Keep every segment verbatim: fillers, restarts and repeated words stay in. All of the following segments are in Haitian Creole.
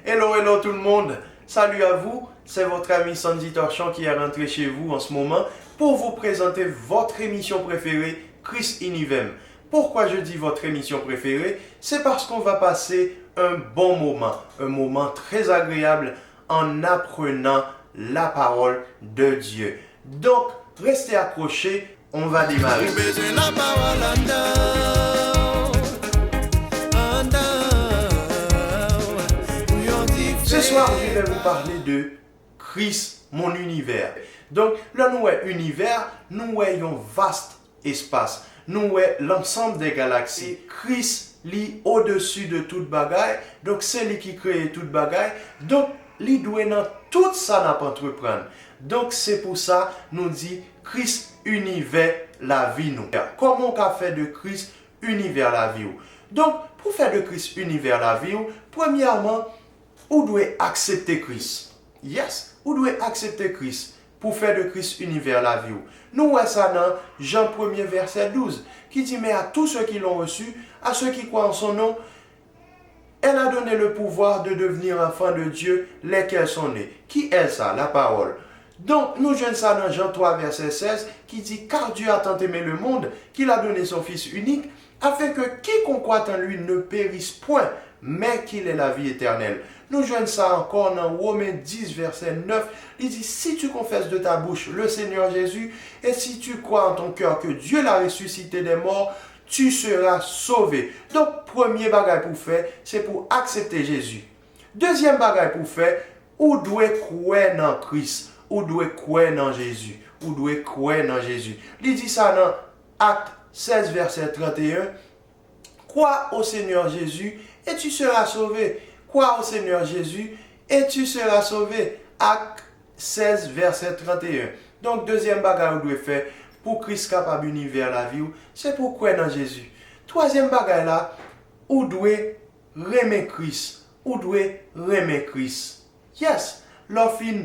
Hello, hello tout le monde. Salut à vous. C'est votre ami Sandy Torchon qui est rentré chez vous en ce moment pour vous présenter votre émission préférée, Christ Univers. Pourquoi je dis votre émission préférée? C'est parce qu'on va passer un bon moment, un moment très agréable en apprenant la parole de Dieu. Donc, restez accrochés, on va démarrer. Ou bezwen lapawòl anndan w, anndan w, pou yon diferans. Ce soir, je vais vous parler de Christ, mon univers. Donk, lè nou wè univers, nou wè yon vaste espace. Nou wè l'ensemble des galaxies. Christ, li au-dessus de tout bagay. Donk, se li ki kreye tout bagay. Donk, li dwe nan tout sa n ap antreprann. Donk, se pou sa nou di Christ univers lavi nou. Kòman w ka fè de Christ univers lavi w? Donk, pou fè de Christ univers lavi w, premyèman, ou dwe aksepte Christ. Yes, ou dwe aksepte Christ pou fè de Christ univers lavi w. Nou wè sa nan Jan premye vèsè douz, ki di, mais à tous ceux qui l'ont reçu, à ceux qui croient en son nom, elle a donné le pouvoir de devenir enfants de Dieu, lesquels sont nés. Qui est ça? La parole. Donk, nou jwenn sa nan Jan twa vèsè sèz, ki di, car Dieu a tant aimé le monde, qu'il a donné son Fils unique, afin que quiconque croit en lui ne périsse point, mais qu'il ait la vie éternelle. Nou jwenn sa ankò nan Women dis vèsè nèf, li di, si tu confesses de ta bouche le Seigneur Jésus, et si tu crois en ton cœur que Dieu l'a ressuscité des morts, tu seras sauvé. Donk, premye bagay pou w fè, se pou w aksepte Jezi. Dezyèm bagay pou w fè, ou dwe kwè nan Kris. Ou dwe kwè nan Jezi. Ou dwe kwè nan Jezi. Li di sa nan Actes seize, verset trente et un. Crois au Seigneur Jésus et tu seras sauvé. Crois au Seigneur Jésus et tu seras sauvé. Actes seize, verset trente et un. Donk, dezyèm bagay ou dwe fè pou Kris kapab univè lavi w, se pou w kwè nan Jezi. Twazyèm bagay la, ou dwe renmen Kris. Ou dwe renmen Kris. Yes, lè w fin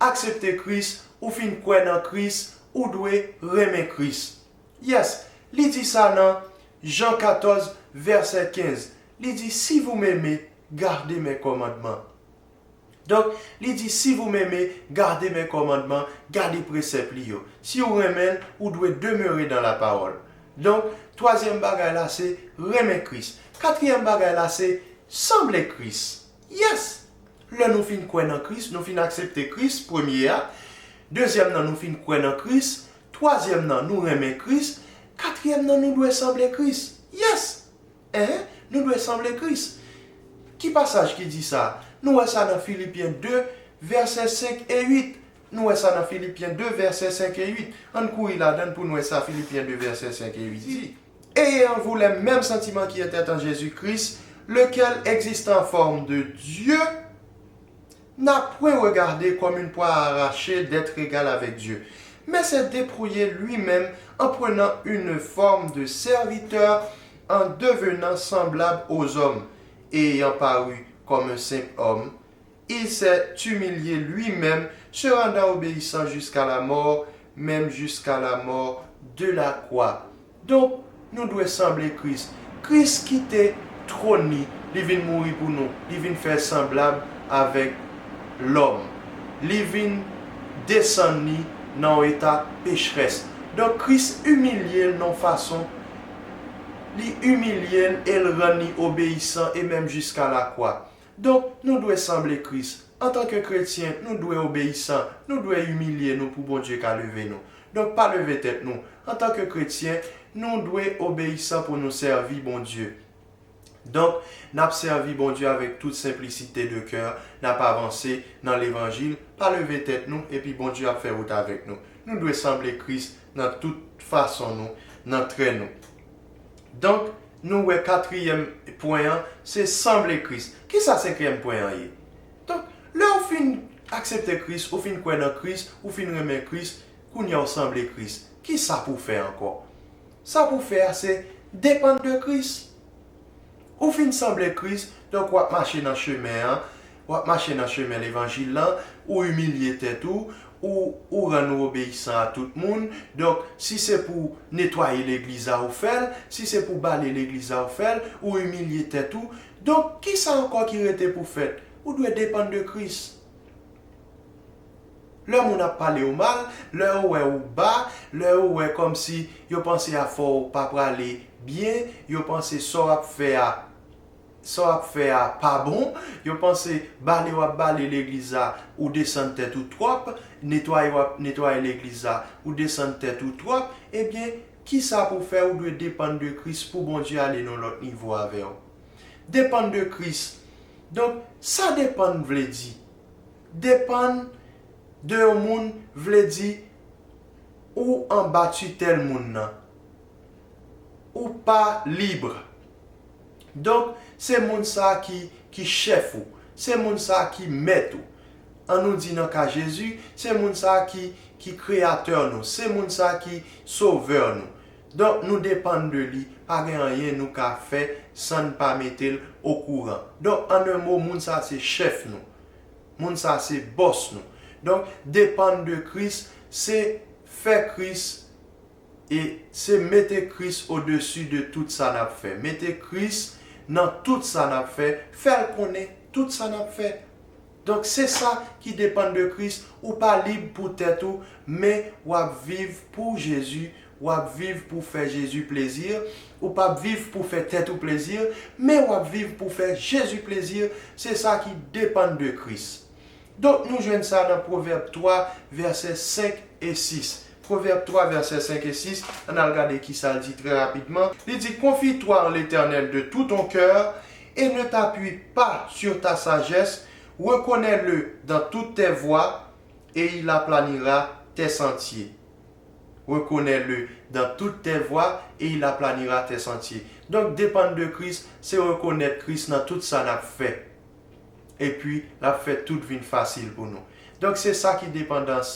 aksepte Kris, ou fin kwè nan Kris, ou dwe renmen Kris. Yes, li di sa nan Jan katòz, vèsè kenz. Li di, si vous m'aimez, gardez mes commandements. Donk, li di, si vous m'aimez, gardez mes commandements, gade presèp li yo. Si w renmen l, ou dwe demeurer dans la parole. Donk, twazyèm bagay la, se renmen Kris. Katriyèm bagay la, se sanble Kris. Yes! Lè nou fin kwè nan Kris, nou fin aksepte Kris, premye a. Dezyèm nan, nou fin kwè nan Kris. Twazyèm nan, nou renmen Kris. Katriyèm nan, nou dwe sanble Kris. Yes! Enhen, nou dwe sanble Kris. Ki pasaj ki di sa? Nou wè sa nan Filipyen de, vèsè senk e uit. Nou wè sa nan Filipyen de, vèsè senk e uit. Ann kouri ladan l pou n wè sa Filipyen de, vèsè senk e uit di. Ayez en vous les mêmes sentiments qui étaient en Jésus-Christ, lequel, existant en forme de Dieu, n'a point regardé comme une proie à arracher d'être égal avec Dieu, mais s'est dépouillé lui-même en prenant une forme de serviteur, en devenant semblable aux hommes, et ayant paru comme un simple homme, il s'est humilié lui-même, se rendant obéissant jusqu'à la mort, même jusqu'à la mort de la croix. Donk, nou dwe sanble Kris. Kris kite twòn li, li vin mouri pou nou, li vin fè sanblab avèk lòm. Li vin desann li nan yon eta pechrès. Donk, Kris imilye l nan yon fason, li imilye l e l rann li obeyisan e menm jiska lakwa. Donk, nou dwe sanble Kris. Antanke kretyen, nou dwe obeyisan, nou dwe imilye nou pou Bondye ka leve nou. Donk, pa leve tèt nou. Antanke kretyen, nou dwe obeyisan pou nou sèvi Bondye. Donk, n ap sèvi Bondye avèk tout senplisite de kè, n ap avanse nan levanjil, pa leve tèt nou, epi Bondye ap fè wout avèk nou. Nou dwe sanble Kris nan tout fason nou, nan trè nou. Donk, nou wè katriyèm pwen an, se sanble Kris. Kisa senkyèm pwen an ye? Donk, lè w fin aksepte Kris, ou fin kwè nan Kris, ou fin renmen Kris, kounye a w sanble Kris. Kisa pou w fè ankò? Sa pou w fè a, se depann de Kris. Ou fin sanble Kris, donk w ap mache nan chemen an, w ap mache nan chemen levanjil lan, ou imilye tèt ou, ou, ou rann ou obeyisan a tout moun. Donk, si se pou netwaye legliz la, ou fè l. Si se pou bale legliz la, ou fè l. Ou imilye tèt ou. Donk, kisa ankò ki rete pou fèt? Ou dwe depann de Kris. Lè moun ap pale w mal, lè yo wè ou ba, lè yo wè kòmsi yo panse afè w pa prale byen, yo panse sa w ap fè a, sa w ap fè a pa bon, yo panse bale w ap bale legliz la, ou desann tèt ou twòp, netwaye w ap netwaye legliz la, ou desann tèt ou twòp, ebyen, kisa pou w fè? Ou dwe depann de Kris pou Bondye ale nan yon lòt nivo avè w. Depann de Kris. Donk, sa depann vle di? Depann de yon moun vle di ou anba titèl moun nan. Ou pa lib. Donk, se moun sa ki, ki chèf ou. Se moun sa ki mèt ou. An nou di nan ka Jezi, se moun sa ki, ki kreyatè nou. Se moun sa ki sovè nou. Donk, nou depann de li. Pa gen anyen nou ka fè san n pa mete l okouran. Donk, an en mo, moun sa se chèf nou. Moun sa se bòs nou. Donk, depann de Kris, se fè Kris, e se mete Kris odesi de tout sa n ap fè. Mete Kris nan tout sa n ap fè. Fè l konnen tout sa n ap fè. Donk, se sa ki depann de Kris. Ou pa lib pou tèt ou, men w ap viv pou Jezi. W ap viv pou fè Jezi plezi. Ou p ap viv pou fè tèt ou plezi, men w ap viv pou fè Jezi plezi. Se sa ki depann de Kris. Donk, nou jwenn sa nan Pwovèb twa, vèsè senk e sis. Pwovèb twa, vèsè senk e sis, ann al gade kisa l di trè rapidman. Li di, Confie-toi en l'Éternel de tout ton cœur et ne t'appuie pas sur ta sagesse, reconnais-le dans toutes tes voies et il aplanira tes sentiers. Reconnais-le dans toutes tes voies et il aplanira tes sentiers. Donk, depann de Kris, se rekonèt Kris nan tout sa n ap fè. Epi, l ap fè tout vin fasil pou nou. Donk, se sa ki depandans,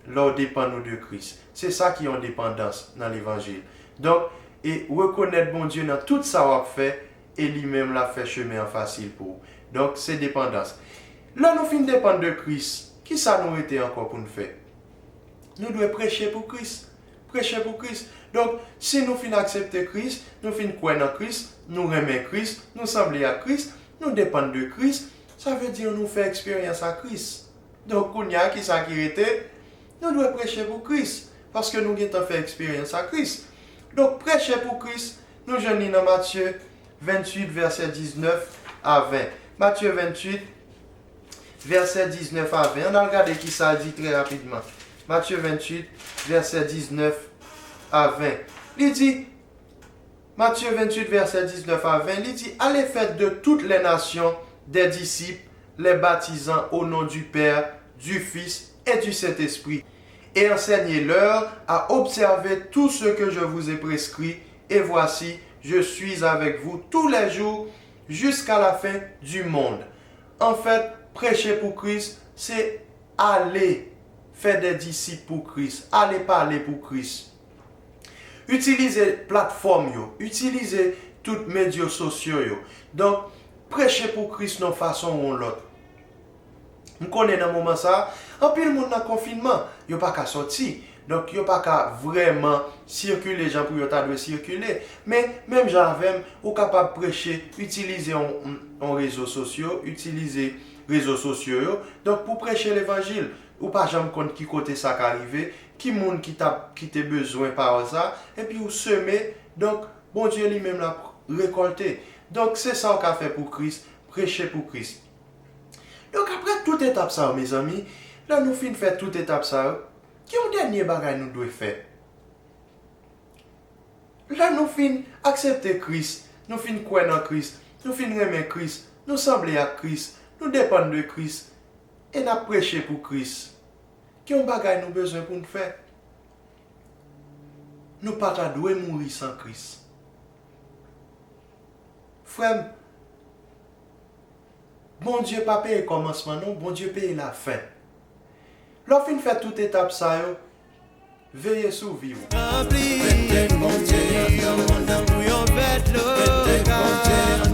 lè w depann ou de Kris. Se sa ki yon depandans nan levanjil. Donk, e rekonèt Bondye nan tout sa w ap fè, e li menm l ap fè chemen an fasil pou ou. Donk, se depandans. Lè nou fin depann de Kris, kisa nou rete ankò pou n fè? Nou dwe preche pou Kris. Preche pou Kris. Donk, si nou fin aksepte Kris, nou fin kwè nan Kris, nou renmen Kris, nou sanble ak Kris, nou depann de Kris, sa vle di nou fè eksperyans ak Kris. Donk, kounye a, kisa ki rete? Nou dwe preche pou Kris, paske nou gentan fè eksperyans ak Kris. Donk, preche pou Kris, nou jwenn li nan Matye venntuit, vèsè diznèf a ven. Matye venntuit, vèsè diznèf a ven. Ann al gade kisa l di trè rapidman. Matye venntuit, vèsè diznèf a ven. Li di, Matye venntuit, vèsè diznèf a ven, li di, Allez faire de toutes les nations des disciples, les baptisant au nom du Père, du Fils et du Saint-Esprit, et enseignez-leur à observer tout ce que je vous ai prescrit, et voici, je suis avec vous tous les jours jusqu'à la fin du monde. Anfèt, preche pou Kris, se ale fè de disip pou Kris, ale pale pou Kris. Itilize platfòm yo, itilize tout medya sosyo yo. Donk, preche pou Kris nan fason ou yon lòt. M konnen nan moman sa a, anpil moun nan konfinman, yo pa ka sòti. Donk, yo pa ka vrèman sikile jan pou yo ta dwe sikile. Men, menm jan avè m, ou kapab preche, itilize yon, yon rezo sosyo, itilize rezo sosyo yo. Donk, pou preche levanjil, ou pa janm konn ki kote sa ka rive, ki moun ki t ap, ki te bezwen pawòl sa, epi ou seme, donk, Bondye li menm l ap rekòlte. Donk, se sa w ka fè pou Kris, preche pou Kris. Donk, apre tout etap sa yo, mezanmi, lè nou fin fè tout etap sa yo, gen yon dènye bagay nou dwe fè. Lè nou fin aksepte Kris, nou fin kwè nan Kris, nou fin renmen Kris, nou sanble ak Kris, nou depann de Kris, e n ap preche pou Kris, gen yon bagay nou bezwen pou n fè. Nou pa ta dwe mouri san Kris. Frè m, Bondye pa peye kòmansman non, Bondye peye lafen. Lè w fin fè tout etap sa yo, veye sou vi w. Ranpli Bondye yon nan pou yon fèt lokal.